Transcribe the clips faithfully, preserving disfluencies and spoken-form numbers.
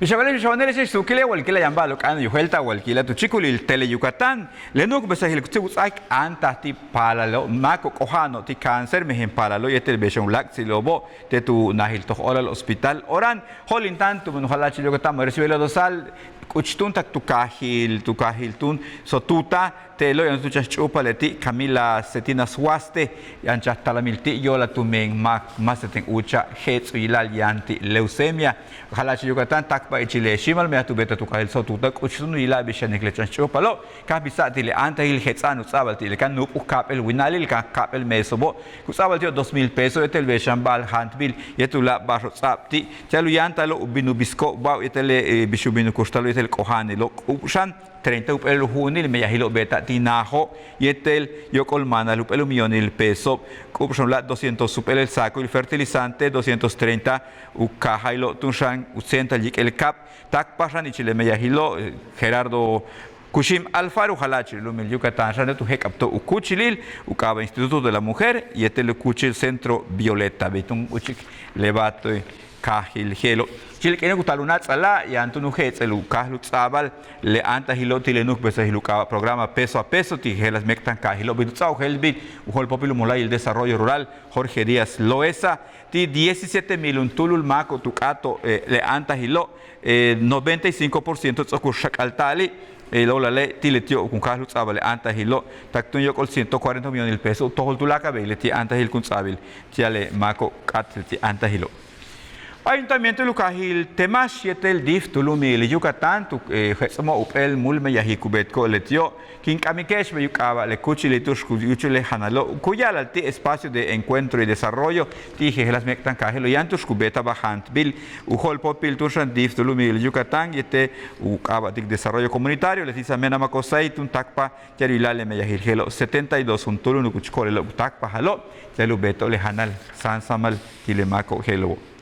Bix a ba'ale' bix a wane'ex, suukile' walkila' yaan ba'alo'ob k'a'ana'an u yojéelta'al walkila' tu chíikulil Tele Yucatán. Le nu'ukbesajil ku tséeb u ts'áaik áantaj ti' paalalo'ob, máako'ob k'oja'ano'ob ti' cáncer, mejen paalalo'ob yéetel bey xan u láak'tsilo'obo' te' tu najil toj óolal hospital Orán. Jo'olinta'an tumen u jala'achil Yucatán Mauricio Vela Dosal, k'uch túun tak tu kaajil, tu kaajil túun Sotuta, te'elo' yaan tu chan xch'úupal leti' Camila Cetina Suaste, yaan chan talamil ti' yo'olal tumen ma', ma' seten úuchaj je'ets' u yila'al yaan ti' leucemia. Jala'achil Yucatán táakpaj ichil le xi'imajal meyaj tu beetaj tu kaajil Sotuta, k'uch túun u yila'al bix xanik le chan xch'úupalo'. Ka bisa'al ti' le áantajil jets'a'an u ts'a'abal ti' le kan nu'uk'ub u ka'ap'éel winalil, kan ka'ap'éel meeso'obo', ku ts'a'abal ti'ob dos mil peso yéetel bey xan ba'al jantbil yéetel u láak' ba'axo'ob ts'a'ab ti', ti'al u yáanta'alo' u bin u bisiko'ob wa yéetel le, eh, bix u bin u kuxtalo' yéetel k'oja'anilo'. K'u'ub xan treinta jump'éel ju'unil meyajilo' beeta'ab ti' naajo' yéetel yóok'ol maanal jump'éel u millonil peso'ob. K'u'ub xan u láak' doscientos jump'éelel saako'il fertilizante, doscientos treinta u kaajayilo'ob túun xan u tséental yik'el kaab. Táakpaj xan ichil le meyajilo', eh, Gerardo Cuxim Alfaro, jala'achil u lu'umil Yucatán xane' tu jek'abto'ob u kúuchilil u k'aaba' Instituto de la Mujer yéetel u kúuchil Centro Violeta, bey túun u k'uchik le ba'al ti' kaajil je'elo'. Ichil le k'iine' ku taal u náats'ala' yaan túun u je'ets'el u káajal u ts'a'abal le áantajilo' ti' le nu'ukbesajil u k'aaba' programa Peso a Peso ti' jejeláas méek'tankaajilo', bey tu ts'áaj u jelbil u jo'olpóopil u mola'ayil Desarrollo Rural Jorge Díaz Loesa, ti' diecisiete mil juntúulul máako'ob tu k'áato'ob, eh, le áantajilo', eh, noventa y cinco por ciento ts'o'ok u xak'alta'ali', eh, le óolale' ti' leti'ob kun káajal u ts'a'abal le áantajilo', tak túun yóok'ol ciento cuarenta millones peso u tojol tuláakal bey leti' áantajil kun ts'a'abil ti'al le máako'ob k'áat leti' áantajilo'. Ayuntamiento u kaajil Temax yéetel dif tu lu'umil Yucatán tu, eh, jets'mo'ob jump'éel múul meyajil ku beetiko'ob leti'ob. Kin k'amike'ex bey u k'aaba' le kúuchilil tu'ux ku yúuchul le janalo', ku ya'ala'al ti' Espacio de Encuentro y Desarrollo ti' jejeláas méek'tankaajilo', yaan tu'ux ku beetaj ba'al jantbil u jo'olpóopil túun xan dif tu lu'umil Yucatán yéetel u k'aaba'tik Desarrollo Comunitario, leti' Samena Macosay, túun táakpaj ti'al u yila'al le meyajil je'elo', setenta y dos juntúul u nukuch ko'olelo'ob ku táakpajalo' ti'al u beeto'ob le janal sáansamal ti' le máako'ob je'elo'obo'.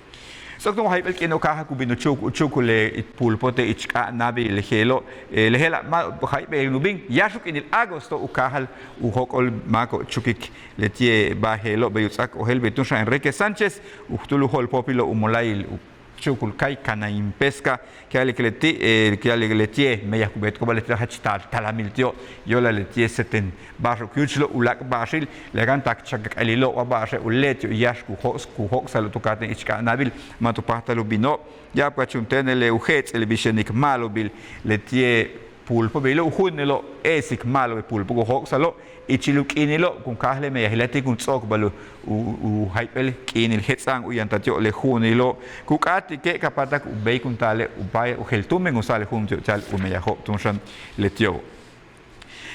Ts'o'ok túun wa jayp'éel k'iino'ob kaajal ku bin u chu'uk, u chu'ukul le pulpo te' ich k'áa'naabil je'elo', eh, le je'ela' ma' jayp'éel u bin, yáax u k'iinil agosto u káajal u jóok'ol máako'ob chukik leti'e' ba'al je'elo', bey u ts'áak ojéeltbil túun xan Enrique Sánchez, u túul u jo'olpóopilo'ob u mola'ayil u chu'ukul ka'ay Canaim Pesca, ku ya'alik leti', eh, ku ya'alik leti'e' meyaj ku beetiko'oba' leti' jach taal talamil ti'ob, yo'olal leti'e' seten ba'axo'ob ku yúuchulo' u láak' ba'axil, le kan tak chakak'alilo'ob wa ba'axe' u le' ti'ob yáax ku jóok'sa'al, ku jóok'sa'alo'ob tu ka'atéen ich k'áa'naabil, ma' tu páajtal u bino'ob. Ya'abkach juntéenele' u je'ets'el bix yanik ma'alobil leti'e' pulpo, beyilo' u ju'unilo'ob e'esik ma'alob pulpo ku jóok'sa'alo'ob, ichil u k'iinilo' kun káajal le meyajila' ti' kun ts'o'okbal u, u, u jayp'éel k'iinil jets'a'an u yantal ti'ob le ju'unilo', ku k'áatike' ka páatak u béeyik kun taale' u báaje' u jeel tumen u sa'al le ju'un ti'ob ti'al u meyajo'ob túun xan leti'obo'.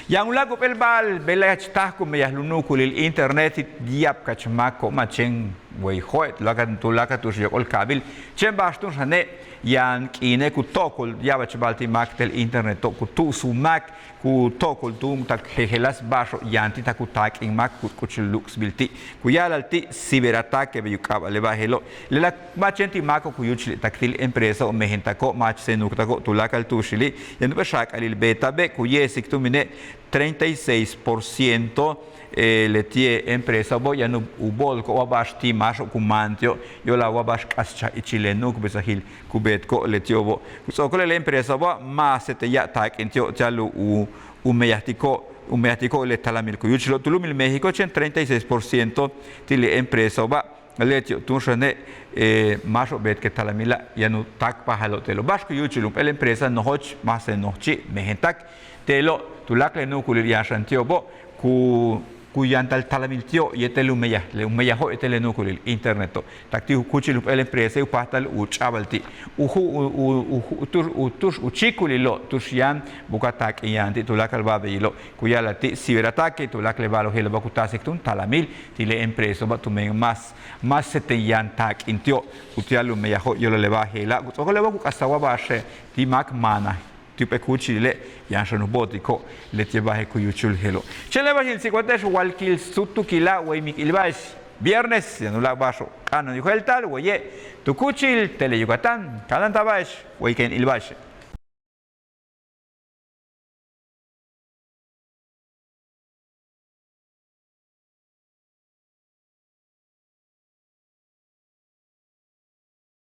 Yaan u láak' jump'éel ba'al bejla'e' jach táaj ku meyaj le u nu'ukulil internet, ya'abkach máako'ob ma' chéen way jo'et', tuláakal, tuláakal tu'ux yóok'ol kaabil, chéen ba'ax túun xane' yaan k'iine' ku to'okol ya'abach ba'al ti' máak te' le interneto'ob, ku tu'usuj máak, ku to'okol túun tak jejeláas ba'axo'ob yaan ti' tak u taak'in máak ku k'uchul luk'sbil ti', ku ya'ala'al ti' ciberataque bey u k'aaba' le ba'al je'elo'. Lela' ma' chéen ti' máako'ob ku yúuchul tak ti' le empresao'ob, mejen tako'ob, mach senuuktako'ob, tuláakal tu'uxili', yaan jump'éel xaak'alil beeta'abe' ku ye'esik tumene' treinta y seis por ciento, eh, leti'e' empresao'obo' yaan u booliko'ob wa ba'ax ti' máaxo'ob ku máan ti'ob, yo'olal wa ba'ax k'aschaj ichil le nu'ukbesajil ku beetiko'ob leti'obo'. Ku ts'o'okole' le empresao'oba' ma' seten ya'ab taak'in ti'ob ti'al u, u meyajtiko'ob, u meyajtiko'ob le talamil ku yúuchulo'ob tu lu'umil México, chéen treinta y seis por ciento ti' le empresao'oba'. Leti'ob túun xane', eh, máaxo'ob beetik le talamila' yaan u táakpajalo'ob te'elo'. Ba'ax ku yúuchul jump'éel empresa nojoch, ma' seten nojochi', mejen tak. Te'elo' tuláakal le nu'ukulil yaan xan ti'obo' ku, ku yantal talamil ti'ob yéetel u meyaj, le u meyajo'ob yéetel le nu'ukulil interneto'ob. Tak ti' u kúuchil jump'éel empresa u páajtal u ch'a'abal ti' u ju, u, u, u, u, tu'ux, u, tu'ux u chíikulilo' tu'ux yaan buka'aj taak'in yaan ti' tuláakal ba'al beyilo'. Ku ya'ala'al ti' ciberataque, tuláakal le ba'alo'ob je'elo'oba' ku taasik túun talamil ti' le empresao'oba' tumen ma', ma' seten yaan taak'in ti'ob uti'al u meyajo'ob yo'olal le ba'al je'ela'. Ku ts'o'okole' wa ku k'astal wa ba'axe' ti' máak maanaj ti' jump'éel kúuchilile' yaan xan u bo'otiko'ob leti'e' ba'axe' ku yúuchul je'elo'. Chéen le ba'ax in tsikbalte'ex walkil súutukila' way mik'il ba'ax viernes yaan u láak' ba'axo'ob k'a'ana'an u yojéelta'al waye' tu kúuchil Tele Yucatán. Kanáantal ba'ax, way kéen il ba'axe'.